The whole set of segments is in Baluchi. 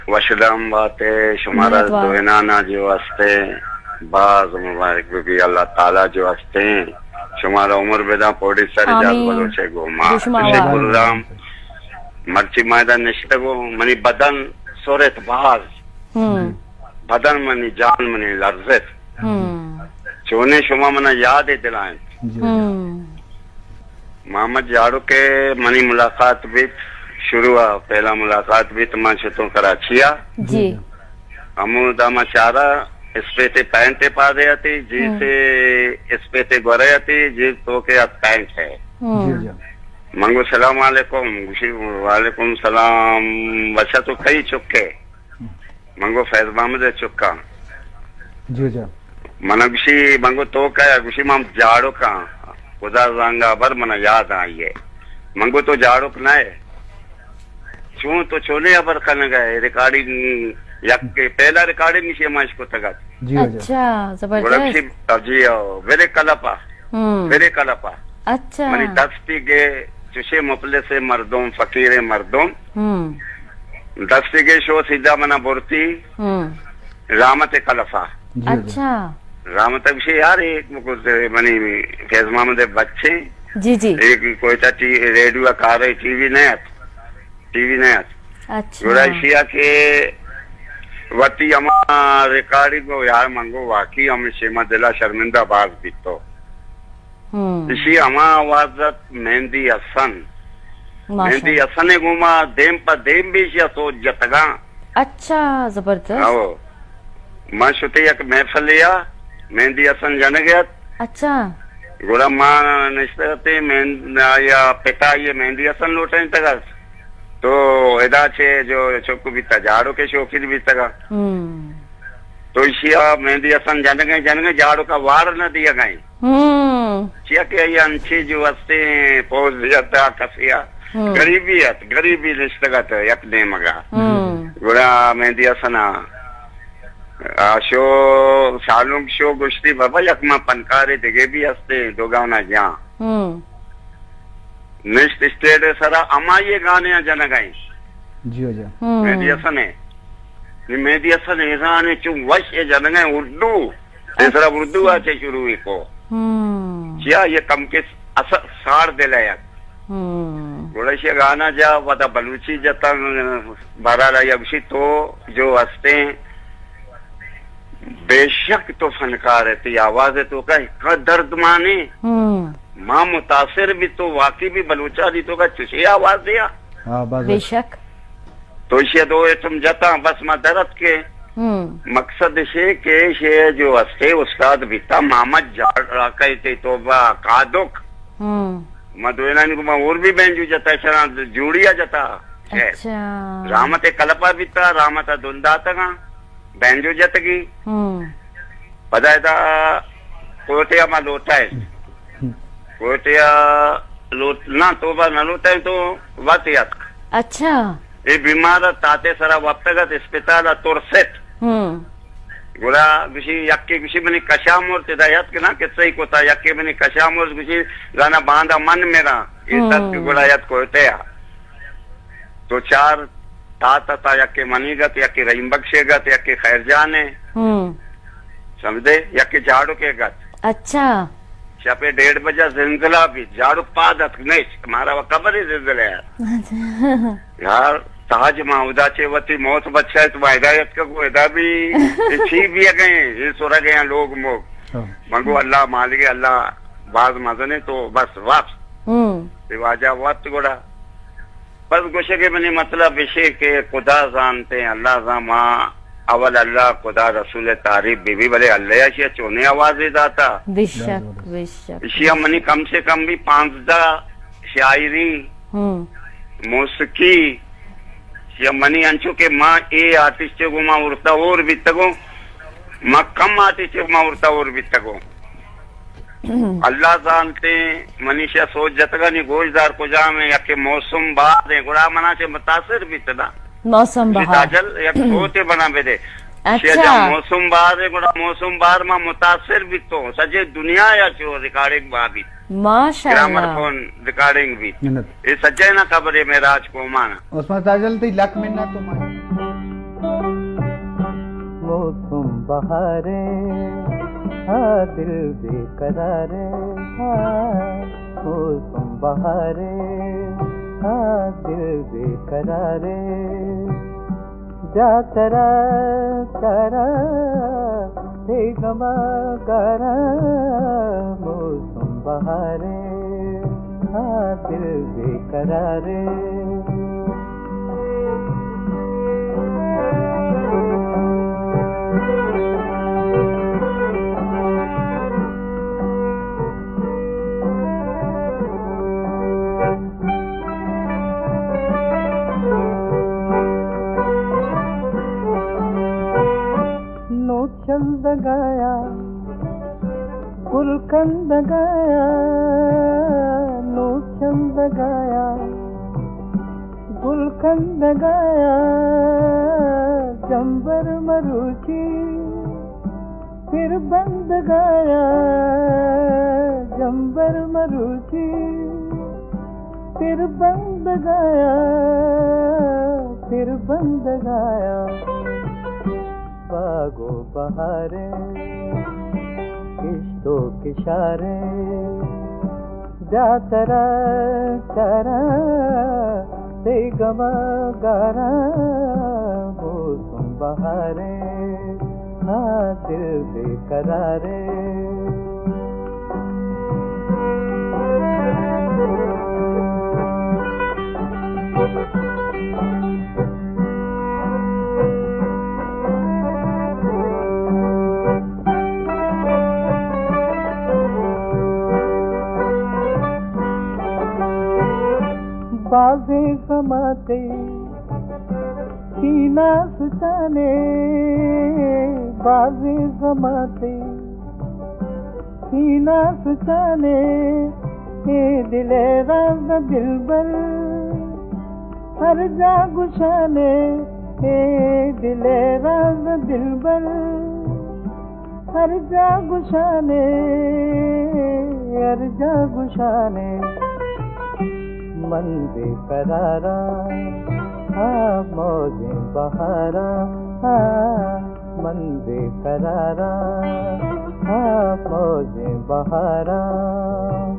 وشدام باتے، شمارا منت وار۔ دوئینانا جو ہستے، باز مبارک بہ بی، اللہ تعالی جو ہستے، شمارا عمر بداں، پروڈیوسر اعجاز آمین۔ بلوچ ءِ گوما۔ گوشما وار۔ گلام، مرچی ما ادا نشتگو، منی بدن سرت باز۔ ہم۔ بدن منی، جان منی لرزت۔ ہم۔ چونے شما منا یاد دلائیں۔ جی۔ ہم۔ محمد جاڑو کہ منی ملاقات بیت، شروع ءَ پہلا ملاقات بیت، من شتوں کراچی ءَ۔ جی۔ ہمودا ما چارا اسپیتے پینٹ پادے اتی، جی ہم۔ سے اسپیتے گورے اتی، جی تو کے ات پینٹ ہے۔ ہم۔ جی، جی۔ منگو سلام علیکم، گوشی وعلیکم سلام، بچا تو کئی چکے؟ ہم۔ منگو فیض محمد چکا۔ جی، جی۔ من گوشی، منگو تو کئے؟ گوشی، من جاڑوکاں۔ خدا زانگا بر منا یاد آئی ہے۔ منگو تو جاڑوک نہ ہے۔ چون تو چونے ابر کنگا ہے؟ ریکارڈنگ یک پہلا ریکارڈنگ نشے ما اشکتگا۔ جی، جی۔ اچھا، گوڑا زبردست۔ گوشی، جی، او، برے کلپا۔ ہم۔ برے کلپا۔ اچھا۔ منی دستی گے چوشے مفلس مردم، فقیر مردم۔ ہم۔ دستی گے شو سیدھا منا برتی۔ ہم۔ رحمت کلفا۔ جی، جی۔ اچھا۔ رحمت گوشی یار، ایک مکو منی فیض محمد بچے۔ جی، جی۔ ایک کوئٹہ ٹی-، ریڈیو کار ہے، ٹی وی نہیں آت۔ ٹی وی نہیں آت۔ اچھا۔ گڑا ایشیا کہ وتی ہما ریکارڈنگ کو یار منگو واقعی ہم شیما دلا شرمندہ باز بیتو۔ ہم۔ ایشی ہما آواز ات مہندی حسن۔ ماشاءاللہ۔ مہندی حسن گوما دیم پہ دیم بھی ایشیا سوچ جتگاں۔ اچھا، زبردست۔ ہو۔ من شتے یک محفلے آ، مہندی حسن جنگ ات۔ اچھا۔ گڑا ما نشتہ تے مہن-، آیا پتا یہ مہندی حسن لوٹائیں تگس۔ تو ادا چے جو چک بیتا، جاڑو کے شوقین بیتگا۔ ہم۔ تو ایشی آ مہندی حسن جنگیں، جنگیں، جاڑو کا وار نہ دیا گئیں۔ ہم۔ چیا کہ یہ انچے جو ہستے پوز دیتا کسیا۔ ہم۔ غریبی ات، غریبی نشتگت یک نیمگا۔ ہم۔ گڑا مہندی حسن آ، آ شو، سالونک شو گوشتی، بابا یک ما پنکارے دگے بھی ہستے، دو گانا جان۔ ہم۔ نشت اسٹیج سرا ہما یہ گانے جنگائیں۔ جی، جی۔ ہم۔ مہندی حسن ہے۔ نی مہندی حسن ایران چون وش اے جنگائیں اردو۔ اے سرا اردو آ چے شروع کو۔ ہم۔ چیا یہ کم کس اثر ساڑ دل ہے۔ ہم۔ گوڑا شی گانا جا ودا بلوچی جتا، بہرحال آیا گوشی تو جو ہستے بے شک تو فنکار ہے، تی آواز ہے تو کا ہکا درد مانے۔ ہم۔ ما متاثر بھی تو واقعی بھی بلوچانی تو کا چشے آواز دیا۔ ہاں، بس، بے بس۔ شک۔ تو ایشی دو ایٹم جتا، بس ما درد کے۔ ہم۔ مقصد ایشی کہ ایشی جو ہستے استاد بیتا محمد جاڑ راکے تے توبہ قادق۔ ہم۔ ما دوینانی کو ما اور بھی بینجو جتا، شران جوڑیا جتا۔ اچھا۔ رحمت کلپا بیتا، رحمت دنداتگاں۔ بینجو جتگی۔ ہم۔ پدا ادا کوئٹہ ما لوٹائیں۔ کوئٹہ لوٹ-، نہ، توبہ نہ لوٹائیں تو وت اتک۔ اچھا۔ اے بیمار تاتے سرا وپتگت اسپتال ترست۔ ہم۔ گڑا گوشی، یکے گوشی منی کشا مرت، ادا یتک نہ کسہ ای کتا، یکے منی کشا مرت گوشی، زانا باندا من میرا، اے سب ہم۔ گڑا یت کوئٹہ آ۔ تو چار تات ات، یکے منی گت، یکے رحیم بخشے گت، یکے خیر جانے۔ ہم۔ سمجھے؟ یکے جاڑو کے گت۔ اچھا۔ شپے ڈیڑھ بجہ زلزلہ بھی، جاڑو پاد ات نیش، مارا وہ خبر ہے زلزلہ یار۔ اچھا۔ یار، تاج ما ادا چے وتی موت بچائے تو ہدایت کا کو ادا بھی، یہ چی بھی گئے، یہ سورا گئے لوگ موگ۔ ہاں۔ منگو اللہ مالک، اللہ باز مزنے تو بس واپس۔ ہم۔ یہ واجہ وقت گڑا۔ بس گوشگ ء منی مطلب ایشی کہ خدا زانتے، اللہ زان، ما اول اللہ، خدا، رسول تعریف بی بی، بلے اللہ اشی چونے آوازے داتا۔ بے شک، بے شک۔ اشی منی کم سے کم بھی پانزدہ شاعری، ہم۔ موسیقی، یا منی انچو کہ ما اے آرٹسٹ گو ما ارتا اور بیتگوں، ما کم آرٹسٹ ما ارتا اور بیتگوں۔ اللہ زانتے، منی شا سوچ جتگا نی گوش دار کجام ہے، یکے موسم بہار ہے، گڑا منا چے متاثر بیت نا۔ موسم بہار۔ تاجل یک سوتے بنا بدے۔ اچھا۔ شا جا موسم بہار ہے، گڑا موسم بہار ما متاثر بیتوں، سجے دنیا یا چو ریکارڈنگ با بیت۔ ماشاءاللہ۔ گرامر فون ریکارڈنگ بیت۔ منت۔ اے سجے نا خبر ہے میرا آج کو مانا۔ عثمان تاجل تی لک منت تو ماشاءاللہ۔ بہارے، ہاں دل بے قرارے، ہاں موسم بہارے، ہاں دل بے قرارے۔ جا ترا چارا، تئی غما گارا، موسم بہارے، ہاں دل بے قرارے۔ نوک چندگایا، گل کندگایا، نوک چندگایا، گل کندگایا، جمبر مروچی پر بندگایا، جمبر مروچی پر بندگایا، پر بندگایا۔ باگ و بہارے، کشت و کشارے، جا ترا چارا، تئی غما گارا، موسم بہارے، ہاں دل بے قرارے۔ بازیں غماں تئی سینہ سچانے، بازیں غماں تئی سینہ سچانے، اے دل ءِ راز دلبر ہر جا گشانے، اے دل ءِ راز دلبر ہر جا گشانے، ہر جا گشانے۔ من بے قراراں، ہاں موجیں بہاراں، ہاں من بے قراراں، ہاں موجیں بہاراں۔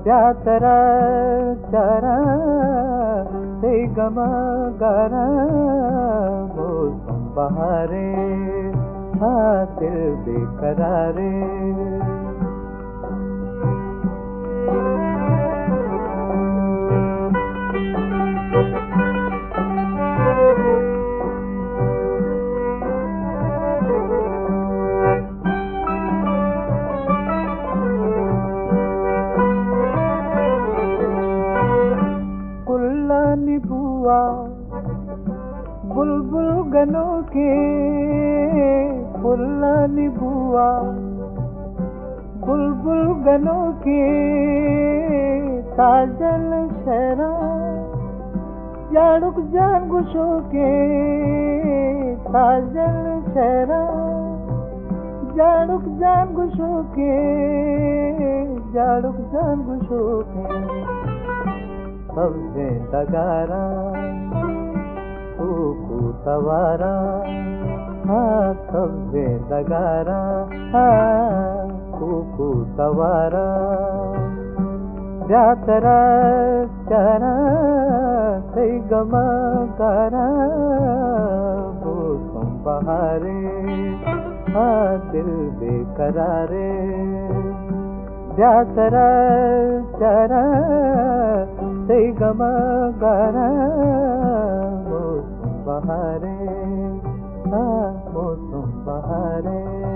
بیا ترا چاراں، تئی غماں گاراں، موسم بہارے، ہاں دل بے قرارے۔ گلانی بوا بلبل گنوکے، گلانی بوا بلبل گنوکے، تاجل شہراں جاڑک جان گشوکے، تاجل شہراں جاڑک جان گشوکے، جاڑک جان گشوکے۔ سبزیں ڈگاراں کوکو تواراں، ہاں سبزیں ڈگاراں، ہاں کوکو تواراں۔ بیا ترا چاراں، تئی غماں گاراں، موسم بہارے، ہاں دل بے قرارے۔ بیا ترا چاراں، تئی غماں گاراں، موسم بہارے، ہاں موسم بہارے۔